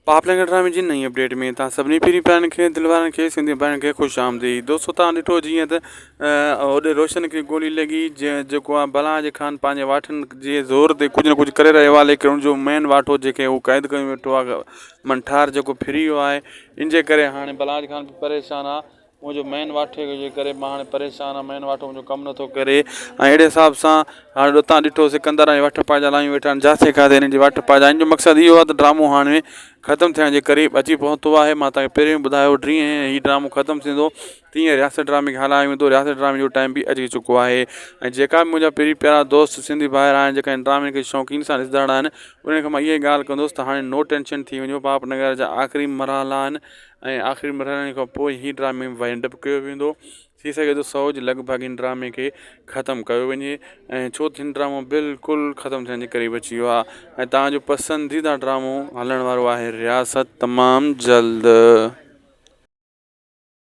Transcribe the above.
پاپ لنگر ڊرامي جي نئين اپڊيٽ ۾ توهان سڀني پرين پيارن کي دل وارن کي سنڌي ڀائرن کي خوش آمديد دوستو توهان ڏٺو جيئن ته هوڏي روشن کي گولي لڳي جنهن جيڪو آهي بلاج خان پنهنجي واٺن جي زور تي ڪجهه نه ڪجهه ڪري رهيو آهي ليڪن ان جو مين واٺو جيڪي هو قيد ڪيو ويٺو آهي منٺار جيڪو ڦري ويو آهي ان جي ڪري هاڻي بلاج خان به پريشان آهي منهنجو مين واٺي جي ڪري مان هاڻي پريشان آهيان مين واٺو منهنجو ڪم نٿو ڪري ۽ اهڙي حساب سان هاڻي اتان ڏٺو سڪندر ۽ وٺ پنهنجا لايون ويٺا آهن جاسي کاڌي هنن جي وٺ پنهنجا ان جو مقصد اهو آهي ته ڊرامو هاڻي ختم ٿيڻ جي قريب اچي پهتو آهي مان توهان کي پهريون ٻڌايو جيئن هي ڊرامو ختم ٿيندو تيئن رياست ڊرامي کي هلايو ويندو رياست ڊرامي جو ٽائيم به اچي چڪو آهي ۽ جيڪا به منهنجا پرين پيارا دوست سنڌي ڀائر آهن جيڪا هن ڊرامي کي شوقين سان ڏسندڙ آهن انهن کي مان اها ئي ڳالهه ڪندس ته هاڻي نو ٽينشن ٿي وڃو پاپ نگر جا آخري مرحلا آهن ۽ آخري مرحلن کان پوء هي ڊرامي وائنڊ اپ ڪيو ويندو. ٿي سگهي ٿو سئو جي لڳ ڀڳ هن ڊرامي کي ختم ڪيو وڃي ۽ ڇو ته هن ڊرامو بلڪل ختم ٿيڻ جي قريب اچي ويو آهي ۽ توهان جو پسنديده ڊرامو هلڻ وارو آهي رياست تمام جلد.